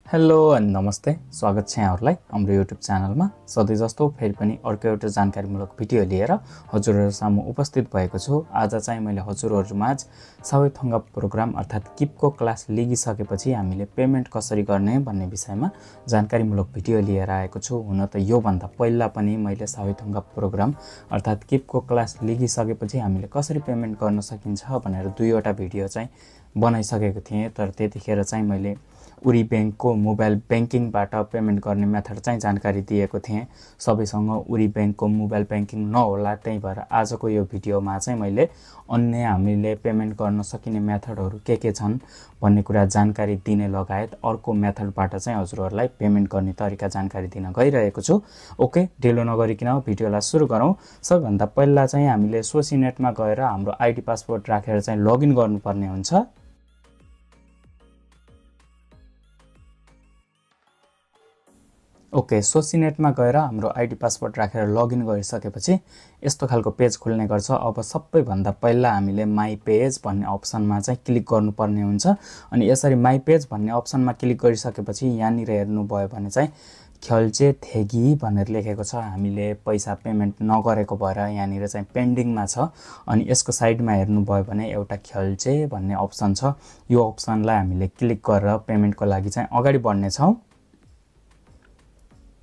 Hello अनि नमस्ते, स्वागत छ यहाँहरुलाई हाम्रो युट्युब च्यानलमा। सधैँ जस्तो फेरि पनि अर्को एउटा जानकारीमूलक भिडियो लिएर हजुरहरु सामु उपस्थित भएको छु। आज चाहिँ मैले हजुरहरुमाझ सावैथंगा प्रोग्राम अर्थात किपको क्लास लिगिसकेपछि हामीले पेमेन्ट कसरी गर्ने भन्ने विषयमा जानकारीमूलक भिडियो लिएर आएको छु। हुन त यो भन्दा पहिला पनि मैले सावैथंगा प्रोग्राम अर्थात किपको क्लास लिगिसकेपछि हामीले कसरी पेमेन्ट गर्न सकिन्छ भनेर दुईवटा भिडियो चाहिँ बनाइसकेको थिएँ। तर त्यतिखेर चाहिँ मैले उरी बैंकको मोबाइल बैंकिङबाट पेमेन्ट गर्ने मेथड चाहिँ जानकारी दिएको थिएँ। सबैसँग उरी बैंकको मोबाइल बैंकिङ नहोला, त्यही भएर आजको यो भिडियोमा चाहिँ मैले अन्य हामीले पेमेन्ट गर्न सकिने मेथडहरु के छन् भन्ने कुरा जानकारी दिने लगायत अर्को मेथडबाट चाहिँ हजुरहरुलाई पेमेन्ट गर्ने तरिका जानकारी दिन गइरहेको छु। ओके, ढिलो नगरिकन भिडियोलाई सुरु गरौँ। सबैभन्दा पहिला चाहिँ हामीले सोसिनेटमा गएर हाम्रो आईडी पासवर्ड राखेर चाहिँ लगइन गर्नुपर्ने हुन्छ। ओके, सोसिनेटमा गएर हाम्रो आईडी पासवर्ड राखेर लगइन गरिसकेपछि यस्तो खालको पेज खुल्ने गर्छ। अब सबैभन्दा पहिला हामीले माई पेज भन्ने अप्सनमा चाहिँ क्लिक गर्नुपर्ने हुन्छ। अनि यसरी माई पेज भन्ने अप्सनमा क्लिक गरिसकेपछि यहाँनिर हेर्नुभयो भने चाहिँ ख्याल्चे थेगी भनेर लेखेको छ। हामीले पैसा पेमेन्ट नगरेको भएर यहाँनिर चाहिँ पेन्डिङमा छ। अनि यसको साइडमा हेर्नुभयो भने एउटा ख्याल्चे भन्ने अप्सन छ। यो अप्सनलाई हामीले क्लिक गरेर पेमेन्टको लागि चाहिँ अगाडि बढ्ने छौं।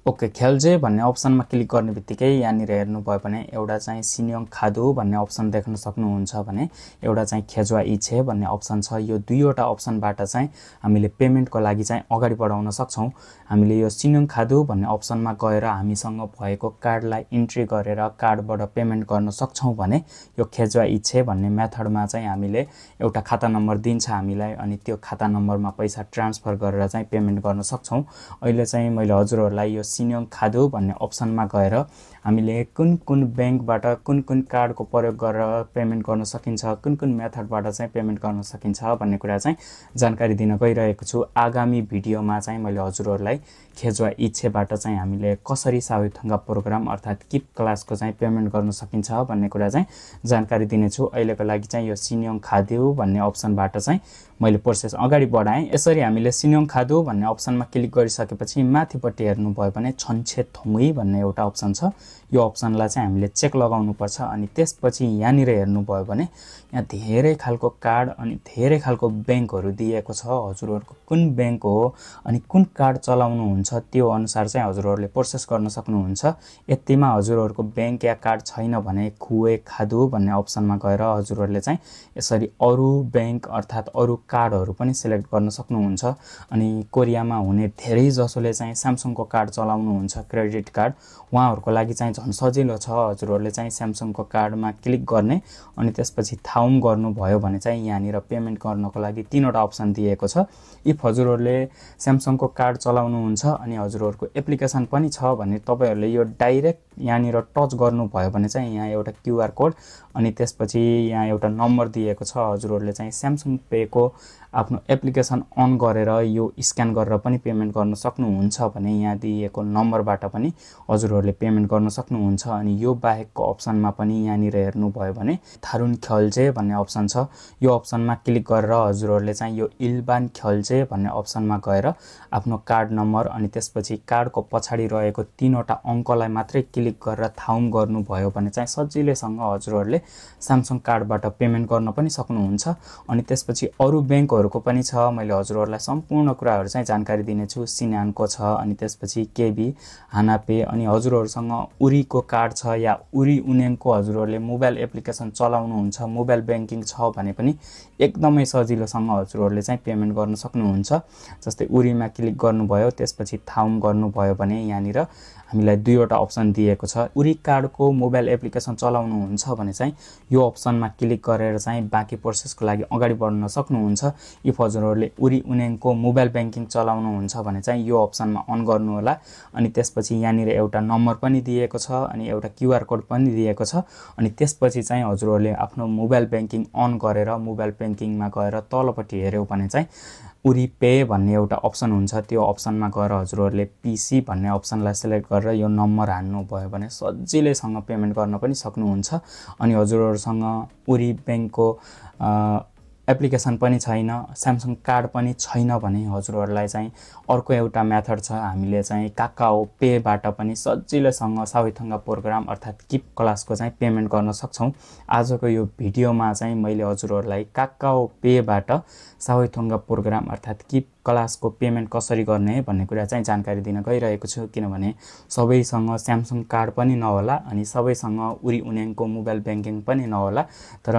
ओके, ख्याल्जे भन्ने अप्सनमा क्लिक गर्ने बित्तिकै यहाँनिर हेर्नुभयो भने एउटा चाहिँ सिन्योङ खादु भन्ने अप्सन देख्न सक्नुहुन्छ भने एउटा चाहिँ खेज्वा इछे भन्ने अप्सन छ। यो दुईवटा अप्सनबाट चाहिँ हामीले पेमेन्टको लागि चाहिँ अगाडि बढाउन सक्छौं। हामीले यो सिन्योङ खादु भन्ने अप्सनमा गएर हामीसँग भएको कार्डलाई इन्ट्री गरेर कार्डबाट पेमेन्ट गर्न सक्छौं भने यो खेज्वा इछे भन्ने मेथडमा चाहिँ हामीले एउटा खाता नम्बर दिन्छ हामीलाई, अनि त्यो खाता नम्बरमा पैसा ट्रान्सफर गरेर चाहिँ पेमेन्ट गर्न सक्छौं। अहिले चाहिँ मैले हजुरहरुलाई यो सिन्योङ खादु भन्ने अप्सनमा गएर हामीले कुन बैंकबाट कुन कार्डको प्रयोग गरेर पेमेन्ट गर्न सकिन्छ, कुन मेथडबाट चाहिँ पेमेन्ट गर्न सकिन्छ भन्ने कुरा चाहिँ जानकारी दिन गइरहेको छु। आगामी भिडियोमा चाहिँ मैले हजुरहरुलाई खेज्वा इच्छेबाट चाहिँ हामीले कसरी सावैथंगा प्रोग्राम अर्थात किप क्लासको चाहिँ पेमेन्ट गर्न सकिन्छ भन्ने कुरा चाहिँ जानकारी दिने छु। अहिलेको लागि चाहिँ यो सिन्योङ खादु भन्ने अप्सनबाट चाहिँ मैले प्रोसेस अगाडि बढाएँ। यसरी हामीले सिन्योङ खादु भन्ने अप्सनमा क्लिक गरिसकेपछि माथिपट्टि हेर्नुभयो भने छन्छे थोंगुई भन्ने एउटा अप्सन छ। यो अप्सनलाई चाहिँ हामीले चेक लगाउनु पर्छ। अनि त्यसपछि यहाँनिर हेर्नुभयो भने यहाँ धेरै खालको कार्ड अनि धेरै खालको बैंकहरु दिएको छ। हजुरहरुको कुन बैंक हो अनि कुन कार्ड चलाउनुहुन्छ त्यो अनुसार चाहिँ हजुरहरुले प्रोसेस गर्न सक्नुहुन्छ। यतिमा हजुरहरुको बैंक या कार्ड छैन भने खुवे खादु भन्ने अप्सनमा गएर हजुरहरुले चाहिँ यसरी अरु बैंक अर्थात अरु कार्डहरु पनि सिलेक्ट गर्न सक्नुहुन्छ। अनि कोरियामा हुने धेरै जसोले चाहिँ स्यामसङको कार्ड चलाउनुहुन्छ, क्रेडिट कार्ड, उहाँहरुको लागि चाहिँ झन् सजिलो छ। हजुरहरुले चाहिँ स्यामसङको कार्डमा क्लिक गर्ने अनि त्यसपछि थाउम गर्नुभयो भने चाहिँ यहाँनिर पेमेन्ट गर्नको लागि तीनवटा अप्सन दिएको छ। इफ हजुरहरुले स्यामसङको कार्ड चलाउनुहुन्छ अनि हजुरहरुको एप्लिकेसन पनि छ भने तपाईहरुले यो डाइरेक्ट यहाँनिर टच गर्नुभयो भने चाहिँ यहाँ एउटा क्यूआर कोड अनि त्यसपछि यहाँ एउटा नम्बर दिएको छ। हजुरहरुले चाहिँ स्यामसङ पे को आफ्नो एप्लिकेसन अन गरेर यो स्क्यान गरेर पनि पेमेन्ट गर्न सक्नुहुन्छ भने यहाँ दिएको नम्बरबाट पनि हजुरहरुले पेमेन्ट गर्न सक्नुहुन्छ। अनि यो बाहेकको अप्सनमा पनि यहाँनिर हेर्नुभयो भने थारुन ख्याल्चे भन्ने अप्सन छ। यो अप्सनमा क्लिक गरेर हजुरहरुले चाहिँ यो इल्बान ख्याल्चे भन्ने अप्सनमा गएर आफ्नो कार्ड नम्बर अनि त्यसपछि कार्डको पछाडी रहेको तीनवटा अंकलाई मात्रै क्लिक गरेर थाउम गर्नुभयो भने चाहिँ सजिलैसँग हजुरहरुले स्यामसङ कार्डबाट पेमेन्ट गर्न पनि सक्नुहुन्छ। अनि त्यसपछि अरु बैंकहरुको पनि छ। मैले हजुरहरुलाई सम्पूर्ण कुराहरु चाहिँ जानकारी दिने छु। सिनानको छ अनि त्यसपछि केबी, हानापे, अनि हजुरहरुसँग उरीको कार्ड छ या उरी उनेङको हजुरहरुले मोबाइल एप्लिकेसन चलाउनुहुन्छ, मोबाइल बैंकिङ छ भने पनि एकदमै सजिलोसँग हजुरहरुले चाहिँ पेमेन्ट गर्न सक्नुहुन्छ। जस्तै उरीमा क्लिक गर्नुभयो त्यसपछि थाउम गर्नुभयो भने यहाँनिर हामीलाई दुईवटा अप्सन दिएको छ। उरी कार्डको मोबाइल एप्लिकेसन चलाउनुहुन्छ भने चाहिँ यो अप्सनमा क्लिक गरेर चाहिँ बाँकी प्रोसेसको लागि अगाडि बढ्न सक्नुहुन्छ। इफ हजुरहरुले उरी उनेङको मोबाइल बैंकिङ चलाउनुहुन्छ भने चाहिँ यो अप्सनमा अन गर्नु होला। अनि त्यसपछि यहाँनिर एउटा नम्बर पनि दिएको छ अनि एउटा क्यूआर कोड पनि दिएको छ। अनि त्यसपछि चाहिँ हजुरहरुले आफ्नो मोबाइल बैंकिङ अन गरेर मोबाइल बैंकिङमा गएर तलपट्टि हेर्यौ भने चाहिँ उरी पे भन्ने एउटा अप्सन हुन्छ। त्यो अप्सनमा गएर हजुरहरुले पीसी भन्ने अप्सनलाई सिलेक्ट गरेर यो नम्बर हान्नु भयो भने सजिलैसँग पेमेन्ट गर्न पनि सक्नुहुन्छ। अनि हजुरहरुसँग उरी बैंकको एप्लिकेसन पनि छैन, स्यामसङ कार्ड पनि छैन भने हजुरहरूलाई चाहिँ अर्को एउटा मेथड छ। हामीले चाहिँ काकाओ पेबाट पनि सजिलैसँग सावैथङ्गा प्रोग्राम अर्थात् किप क्लासको चाहिँ पेमेन्ट गर्न सक्छौँ। आजको यो भिडियोमा चाहिँ मैले हजुरहरूलाई काकाओ पेबाट सावैथङ्गा प्रोग्राम अर्थात् किप क्लासको पेमेन्ट कसरी गर्ने भन्ने कुरा चाहिँ जानकारी दिन गइरहेको छु। किनभने सबैसँग स्यामसङ कार्ड पनि नहोला अनि सबैसँग उरी उन्याङको मोबाइल ब्याङ्किङ पनि नहोला, तर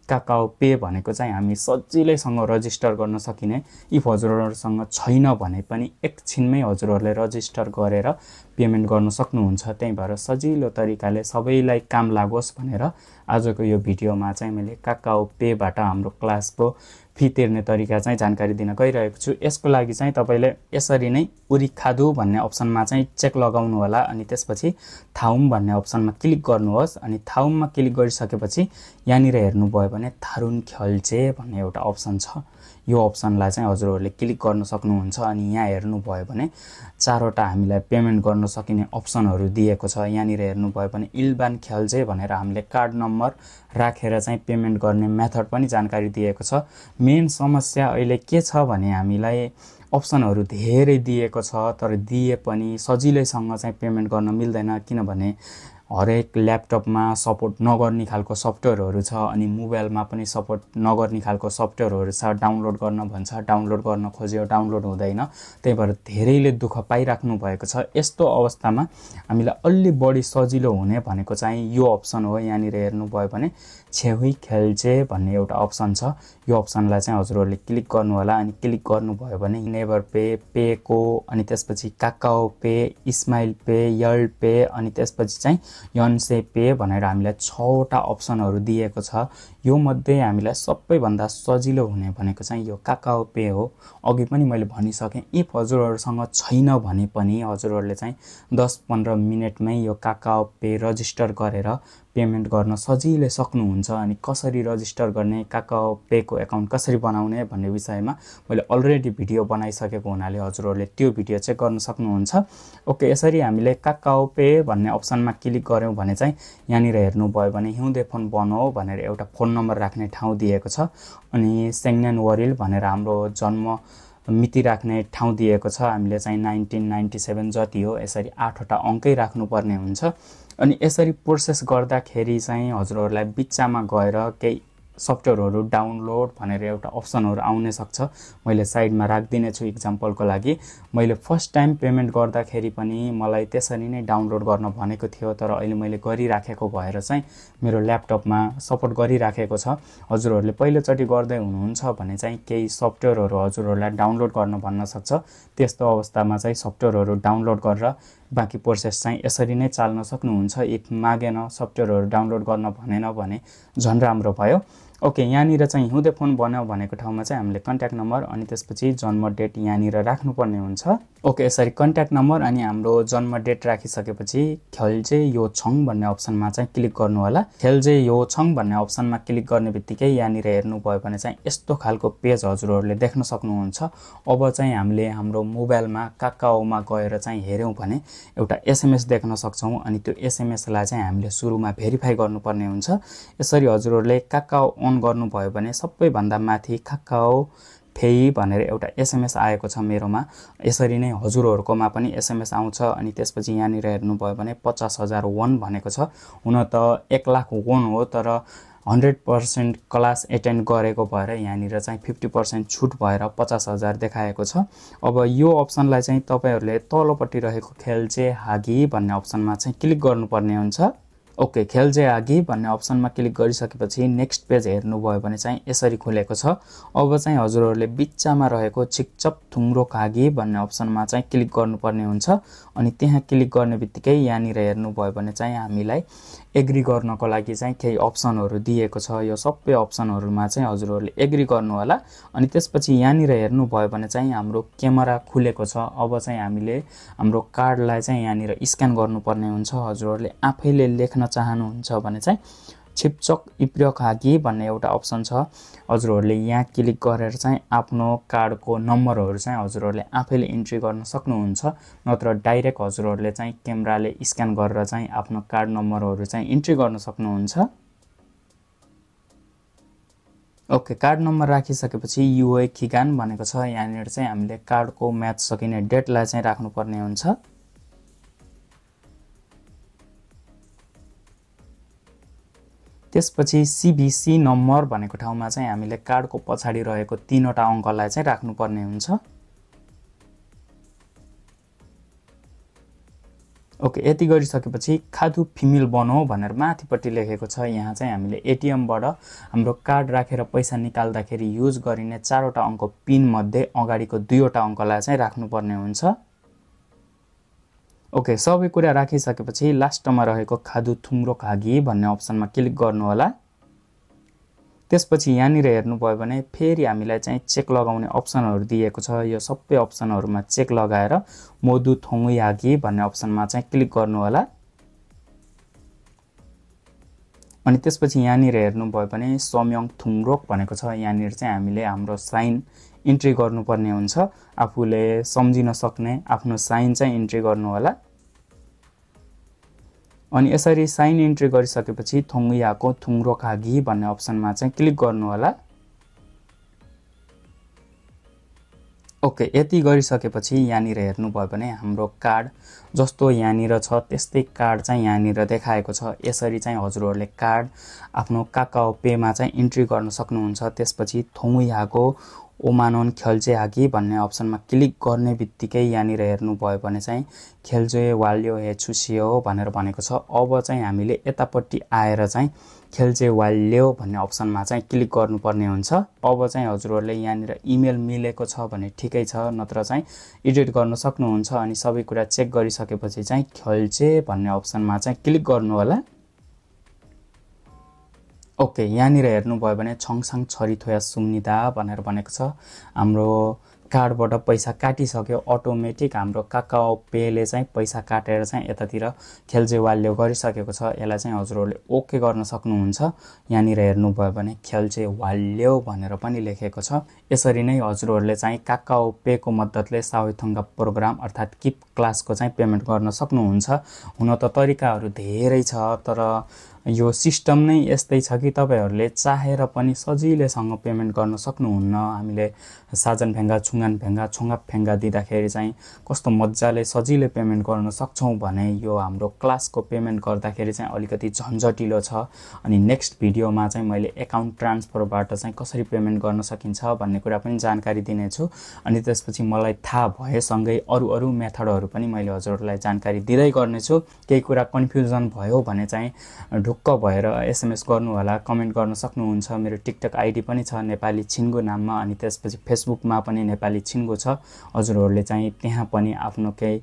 काकाओ पे भनेको चाहिँ हामी सजिलैसँग रजिस्टर गर्न सकिने। इफ हजुरहरूसँग छैन भने पनि एकछिनमै हजुरहरूले रजिस्टर गरेर पेमेन्ट गर्न सक्नुहुन्छ। त्यही भएर सजिलो तरिकाले सबैलाई काम लागोस् भनेर आजको यो भिडियोमा चाहिँ मैले काकाओ पेबाट हाम्रो क्लासको फी तिर्ने तरिका चाहिँ जानकारी दिन गइरहेको छु। यसको लागि चाहिँ तपाईले यसरी नै उरी खादु भन्ने अप्सनमा चाहिँ चेक लगाउनु होला अनि त्यसपछि थाउम भन्ने अप्सनमा क्लिक गर्नुहोस् अनि थाउममा क्लिक गरिसकेपछि यहाँनिर हेर्नुभयो भने थारुन ख्याल्चे भन्ने एउटा अप्सन छ। यो अप्सनलाई चाहिँ हजुरहरूले क्लिक गर्न सक्नुहुन्छ अनि यहाँ हेर्नुभयो भने चारवटा हामीलाई पेमेन्ट गर्न सकिने अप्सनहरू दिएको छ। यहाँनिर हेर्नुभयो भने इल्बान ख्याल्चे भनेर हामीले कार्ड नम्बर राखेर चाहिँ पेमेन्ट गर्ने मेथड पनि जानकारी दिएको छ। मेन समस्या अहिले के छ भने हामीलाई अप्सनहरू धेरै दिएको छ, तर दिए पनि सजिलैसँग चाहिँ पेमेन्ट गर्न मिल्दैन। किनभने हरेक ल्यापटपमा सपोर्ट नगर्ने खालको सफ्टवेयरहरू छ अनि मोबाइलमा पनि सपोर्ट नगर्ने खालको सफ्टवेयरहरू छ। डाउनलोड गर्न भन्छ, डाउनलोड गर्न खोज्यो डाउनलोड हुँदैन। त्यही भएर धेरैले दुःख पाइराख्नु भएको छ। यस्तो अवस्थामा हामीलाई अलि बढी सजिलो हुने भनेको चाहिँ यो अप्सन हो। यहाँनिर हेर्नुभयो भने छेउही खेल्चे भन्ने एउटा अप्सन छ। यो अप्सनलाई चाहिँ हजुरहरूले क्लिक गर्नु होला अनि क्लिक गर्नुभयो भने नेभर पे, पेको अनि त्यसपछि काकाओ पे, स्माइल पे, यल पे अनि त्यसपछि चाहिँ यनसे पे भनेर हामीलाई 6वटा अप्सनहरू दिएको छ। यो मध्ये हामीलाई सबैभन्दा सजिलो हुने भनेको चाहिँ यो काकाओ पे हो। अघि पनि मैले भनिसकेँ, इफ हजुरहरूसँग छैन भने पनि हजुरहरूले चाहिँ 10-15 मिनेटमै यो काकाओ पे रजिस्टर गरेर पेमेन्ट गर्न सजिलै सक्नुहुन्छ। अनि कसरी रजिस्टर गर्ने, काकाओ पेको एकाउन्ट कसरी बनाउने भन्ने विषयमा मैले अलरेडी भिडियो बनाइसकेको हुनाले हजुरहरूले त्यो भिडियो चेक गर्न सक्नुहुन्छ। ओके, यसरी हामीले काकाओ पे भन्ने अप्सनमा क्लिक गऱ्यौँ भने चाहिँ यहाँनिर हेर्नुभयो भने हिउँदे फोन बनाऊ भनेर एउटा फोन नम्बर राख्ने ठाउँ दिएको छ अनि सेङ्गेन वरिल भनेर हाम्रो जन्म मिति राख्ने ठाउँ दिएको छ। हामीले चाहिँ 1997 जति हो, यसरी 8वटा अङ्कै राख्नुपर्ने हुन्छ। अनि यसरी प्रोसेस गर्दाखेरि चाहिँ हजुरहरूलाई बिचमा गएर केही सफ्टवेयरहरू डाउनलोड भनेर एउटा अप्सनहरू आउन सक्छ। मैले साइडमा राखिदिने छु इक्जाम्पलको लागि। मैले फर्स्ट टाइम पेमेन्ट गर्दाखेरि पनि मलाई त्यसरी नै डाउनलोड गर्न भनेको थियो, तर अहिले मैले गरिराखेको भएर चाहिँ मेरो ल्यापटपमा सपोर्ट गरिराखेको छ। हजुरहरूले पहिलोचोटि गर्दै हुनुहुन्छ भने चाहिँ केही सफ्टवेयरहरू हजुरहरूलाई डाउनलोड गर्न भन्न सक्छ। त्यस्तो अवस्थामा चाहिँ सफ्टवेयरहरू डाउनलोड गरेर बाँकी प्रोसेस चाहिँ यसरी नै चाल्न सक्नुहुन्छ। इफ मागेन, सफ्टवेयरहरू डाउनलोड गर्न भनेन भने झन् राम्रो भयो। ओके, यहाँनिर चाहिँ हिउँदे फोन बनाऊ भनेको ठाउँमा चाहिँ हामीले कन्ट्याक्ट नम्बर अनि त्यसपछि जन्म डेट यहाँनिर राख्नुपर्ने हुन्छ। ओके, यसरी कन्ट्याक्ट नम्बर अनि हाम्रो जन्म डेट राखिसकेपछि खेल्चे यो छङ भन्ने अप्सनमा चाहिँ क्लिक गर्नु होला। खेल्चे यो छङ भन्ने अप्सनमा क्लिक गर्ने बित्तिकै यहाँनिर हेर्नुभयो भने चाहिँ यस्तो खालको पेज हजुरहरूले देख्न सक्नुहुन्छ। अब चाहिँ हामीले हाम्रो मोबाइलमा काकाओमा गएर चाहिँ हेऱ्यौँ भने एउटा एसएमएस देख्न सक्छौँ अनि त्यो एसएमएसलाई चाहिँ हामीले सुरुमा भेरिफाई गर्नुपर्ने हुन्छ। यसरी हजुरहरूले काकाओ अन गर्नुभयो भने सबैभन्दा माथि काकाओ फेइ भनेर एउटा एसएमएस आएको छ मेरोमा। यसरी नै हजुरहरूकोमा पनि एसएमएस आउँछ अनि त्यसपछि यहाँनिर हेर्नुभयो भने 50,000 वोन भनेको छ। हुन त 1 लाख वोन हो, तर 100% क्लास एटेन्ड गरेको भएर यहाँनिर चाहिँ 50% छुट भएर 50,000 देखाएको छ। अब यो अप्सनलाई चाहिँ तपाईँहरूले तलपट्टि रहेको खेल्चे हागी भन्ने अप्सनमा चाहिँ क्लिक गर्नुपर्ने हुन्छ। ओके, खेल्चे हागी भन्ने अप्सनमा क्लिक गरिसकेपछि नेक्स्ट पेज हेर्नुभयो भने चाहिँ यसरी खुलेको छ। अब चाहिँ हजुरहरूले बिचमा रहेको छिकचप थुङ्रो कागी भन्ने अप्सनमा चाहिँ क्लिक गर्नुपर्ने हुन्छ अनि त्यहाँ क्लिक गर्ने बित्तिकै यहाँनिर हेर्नुभयो भने चाहिँ हामीलाई एग्री गर्नको लागि चाहिँ केही अप्सनहरू दिएको छ। यो सबै अप्सनहरूमा चाहिँ हजुरहरूले एग्री गर्नु होला अनि त्यसपछि यहाँनिर हेर्नुभयो भने चाहिँ हाम्रो क्यामेरा खुलेको छ। अब चाहिँ हामीले हाम्रो कार्डलाई चाहिँ यहाँनिर स्क्यान गर्नुपर्ने हुन्छ। हजुरहरूले आफैले लेख्न चाहनुहुन्छ भने चाहिँ छिपचक इप्रियक हागी भन्ने एउटा अप्सन छ। हजुरहरूले यहाँ क्लिक गरेर चाहिँ आफ्नो कार्डको नम्बरहरू चाहिँ हजुरहरूले आफैले इन्ट्री गर्न सक्नुहुन्छ, नत्र डाइरेक्ट हजुरहरूले चाहिँ क्यामेराले स्क्यान गरेर चाहिँ आफ्नो कार्ड नम्बरहरू चाहिँ इन्ट्री गर्न सक्नुहुन्छ। ओके, कार्ड नम्बर राखिसकेपछि युए खिगान भनेको छ। यहाँनिर चाहिँ हामीले कार्डको म्याच सकिने डेटलाई चाहिँ राख्नुपर्ने हुन्छ। त्यसपछि सीभीसी नम्बर भनेको ठाउँमा चाहिँ हामीले कार्डको पछाडि रहेको 3 वटा अङ्कलाई चाहिँ राख्नुपर्ने हुन्छ। ओके, यति गरिसकेपछि खादु फिमेल बनो भनेर माथिपट्टि लेखेको छ। यहाँ चाहिँ हामीले एटिएमबाट हाम्रो कार्ड राखेर पैसा निकाल्दाखेरि युज गरिने 4 वटा अङ्क पिन मध्ये अगाडिको 2 वटा अङ्कलाई चाहिँ राख्नुपर्ने हुन्छ। ओके, सबै कुरा राखिसकेपछि लास्टमा रहेको खादु थुम्रो खागी भन्ने अप्सनमा क्लिक गर्नु होला। त्यसपछि यहाँनिर हेर्नुभयो भने फेरि हामीलाई चाहिँ चेक लगाउने अप्सनहरू दिएको छ। यो सबै अप्सनहरूमा चेक लगाएर मोदु थोङु यागी भन्ने अप्सनमा चाहिँ क्लिक गर्नु होला। अनि त्यसपछि यहाँनिर हेर्नुभयो भने सोम्यङ थुङरोक भनेको छ। यहाँनिर चाहिँ हामीले हाम्रो साइन इन्ट्री गर्नुपर्ने हुन्छ। आफूले सम्झिन सक्ने आफ्नो साइन चाहिँ इन्ट्री गर्नु होला। अनि यसरी साइन इन्ट्री गरिसकेपछि थोङुयाको थुङरो खागी भन्ने अप्सनमा चाहिँ क्लिक गर्नु होला। ओके, यति गरिसकेपछि यहाँनिर हेर्नुभयो भने हाम्रो कार्ड जस्तो यहाँनिर छ त्यस्तै कार्ड चाहिँ यहाँनिर देखाएको छ। यसरी चाहिँ हजुरहरूले कार्ड आफ्नो काकाओ पेमा चाहिँ इन्ट्री गर्न सक्नुहुन्छ। त्यसपछि थोङुयाको ओमानोन खेल्चे हागी भन्ने अप्सनमा क्लिक गर्ने बित्तिकै यहाँनिर हेर्नुभयो भने चाहिँ खेल्जे वाल्यो हेचुसियो भनेर भनेको छ। अब चाहिँ हामीले यतापट्टि आएर चाहिँ खेल्चे वाल्यो भन्ने अप्सनमा चाहिँ क्लिक गर्नुपर्ने हुन्छ। अब चाहिँ हजुरहरूले यहाँनिर इमेल मिलेको छ भने ठिकै छ, नत्र चाहिँ एडिट गर्न सक्नुहुन्छ। अनि सबै कुरा चेक गरिसकेपछि चाहिँ खेल्चे भन्ने अप्सनमा चाहिँ क्लिक गर्नु होला। ओके, यहाँनिर हेर्नुभयो भने छङसाङ छरिथोया सुम्निदा भनेर भनेको छ। हाम्रो कार्डबाट पैसा काटिसक्यो, अटोमेटिक हाम्रो काकाओ पेले चाहिँ पैसा काटेर चाहिँ यतातिर खेल्जे वाल्यो गरिसकेको छ। यसलाई चाहिँ हजुरहरूले ओके गर्न सक्नुहुन्छ। यहाँनिर हेर्नुभयो भने खेल्जे वाल्यो भनेर पनि लेखेको छ। यसरी नै हजुरहरूले चाहिँ काकाओ पेको मद्दतले सावेथङ्गा प्रोग्राम अर्थात् किप क्लासको चाहिँ पेमेन्ट गर्न सक्नुहुन्छ। हुन त तरिकाहरू धेरै छ, तर यो सिस्टम नै यस्तै छ कि तपाईहरूले चाहेर पनि सजिलैसँग पेमेन्ट गर्न सक्नुहुन्न। हामीले साजन फेङ्गा, छुङ्गान फेङ्गा, छोङ्गा फेङ्गा दिँदाखेरि चाहिँ कस्तो मजाले सजिलै पेमेन्ट गर्न सक्छौँ भने यो हाम्रो क्लासको पेमेन्ट गर्दाखेरि चाहिँ अलिकति झन्झटिलो छ। अनि नेक्स्ट भिडियोमा चाहिँ मैले एकाउन्ट ट्रान्सफरबाट चाहिँ कसरी पेमेन्ट गर्न सकिन्छ भन्ने कुरा पनि जानकारी दिनेछु। अनि त्यसपछि मलाई थाहा भएसँगै अरू मेथडहरू पनि मैले हजुरहरूलाई जानकारी दिँदै गर्नेछु। केही कुरा कन्फ्युजन भयो भने चाहिँ ढुक्क भएर एसएमएस गर्नु होला, कमेन्ट गर्न सक्नुहुन्छ। मेरो टिकटक आइडी पनि छ नेपाली छिन्गु नाममा। अनि त्यसपछि फेसबुकमा पनि नेपाली छिन्गु छ। हजुरहरूले चाहिँ त्यहाँ पनि आफ्नो केही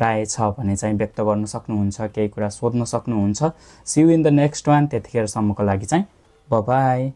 राय छ भने चाहिँ व्यक्त गर्न सक्नुहुन्छ, केही कुरा सोध्न सक्नुहुन्छ। See you in the next one. त्यतिखेरसम्मको लागि चाहिँ बाइ बाइ।